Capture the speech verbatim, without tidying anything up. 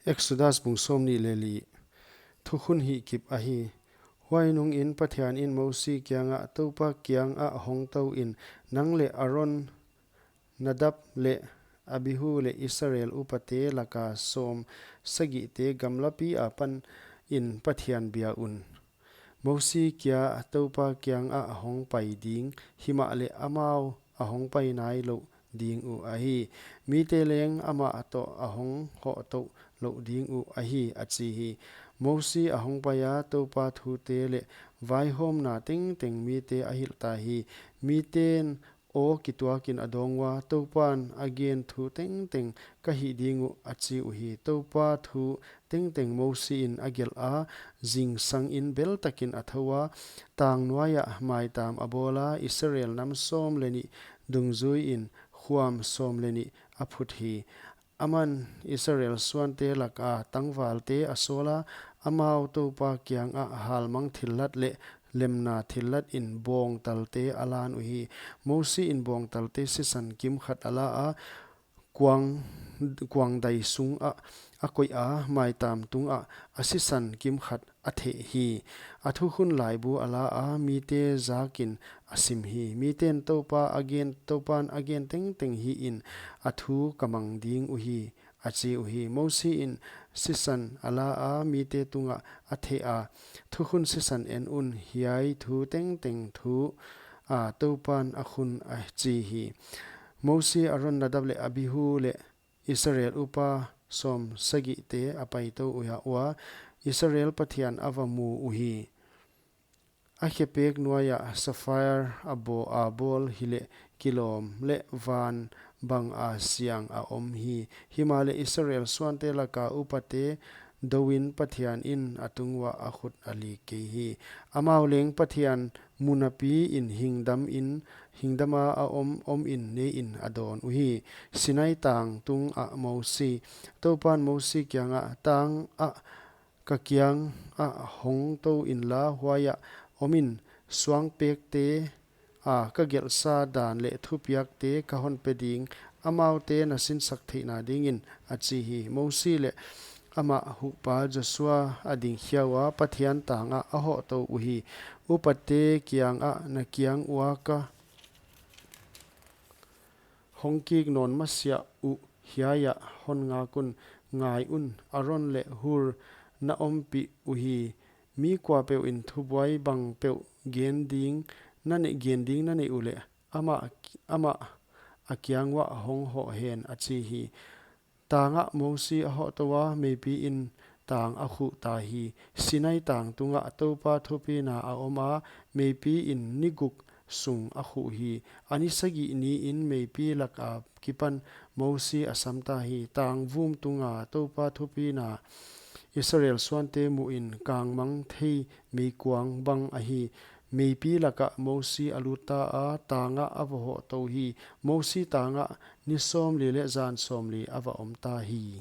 Exodus bung sawmnih leh li. Thukhun hihkip ahi. Huai nungin Pathianin Mosi kiangah, Toupa kiangah hong tou in, nang leh Aron, Nadab leh Abihu leh Israel upate laka sawmsagihte gamlapi apan in Pathian bia un. Mosi kia Toupa kiangah a hong pai ding, himahleh amau a hong pai nai louh ding uh ahi. Mite leng amah toh a hong hoh tou louh ding uh ahi, a chi hi. Mosi a hong paia Toupa thute leh vaihawmna tengteng mite a hilhta hi. Miten aw kituakin a dawng ua, Toupan a gen thu tengteng ka hih ding uh, a chi uhi. Toupa thu tengteng Mosi in a gelh a, zingsangin beltakin a thou a, tang nuaiah maitam a bawl a, Israel nam sawm leh nih dungzuiin khuam sawm leh nih a phut hi. Aman Israel suante laka tangvalte a sawl a, amau Toupa kiangah halmang thillat leh lemna thillat in bawngtalte a lan uhi. Mosi in bawngtalte sisan kimkhat a la a, kuang, kuang dai sungah a koih a, maitam tungah a sisan kimkhat a theh hi. A thukhun laibu a la a, mite zakin a sim hi. Miten Toupa a gen, Toupan a gen tengteng hihin a thu ka mang ding uhi, a chi uhi. Mosi in sisan a la a, mite tungah a theh a, thukhun sisan en un, hiai thu tengteng thu a Toupan a khun, a chi hi. Mosi, Aron, Nadab leh Abihu leh Israel upa sawmsagihte a paitou ua, Israel Pathian a va mu uhi. A khepek nuaiah sapphire a baw-, a bawl hileh kilawm leh van banga siang a om hi. Himahleh Israel suante laka upate douin Pathianin a tung uah a khut a lik kei hi. Amau leng Pathian mu napiin hingdamin, hingdama a om, omin neiin a dawn uhi. Sinai tang tungah Mosi. Toupan Mosi kiangah, tangah ka kiangah hong tou inla, huaiah omin, suangpekte a ka gelhsa dan leh thupiakte ka hon pe ding, amaute na sinsak theihna dingin, a chi hi. Mosi leh amah huhpa Joshua a dingkhia ua, Pathian tangah a hoh tou uhi. Upate kiangah, na kiang ua ka hong kik nawn masiah uh hiaiah hon ngak un, ngai un, Aron leh Hur na ompih uhi. Mi kuapeuhin thubuai bangpeuh gen ding na neih, gen ding na neih uleh, amah, amah a kiang uah hong hoh hen, a chi hi. Tangah Mosi a hoh tou a, meipiin tang a khuh ta hi. Sinai tang tungah Toupa thupina a om a, meipiin ni guk sung a khuh hi. A ni sagih niin meipi laka kipan Mosi a sam ta hi. Tang vum tunga Toupa thupina Israel suante muhin kangmang thei meikuang bang ahi. Meipi lakah Mosi a lut ta a, tangah a va hoh tou hi. Mosi tangah ni sawmli leh zan sawmli a va om ta hi.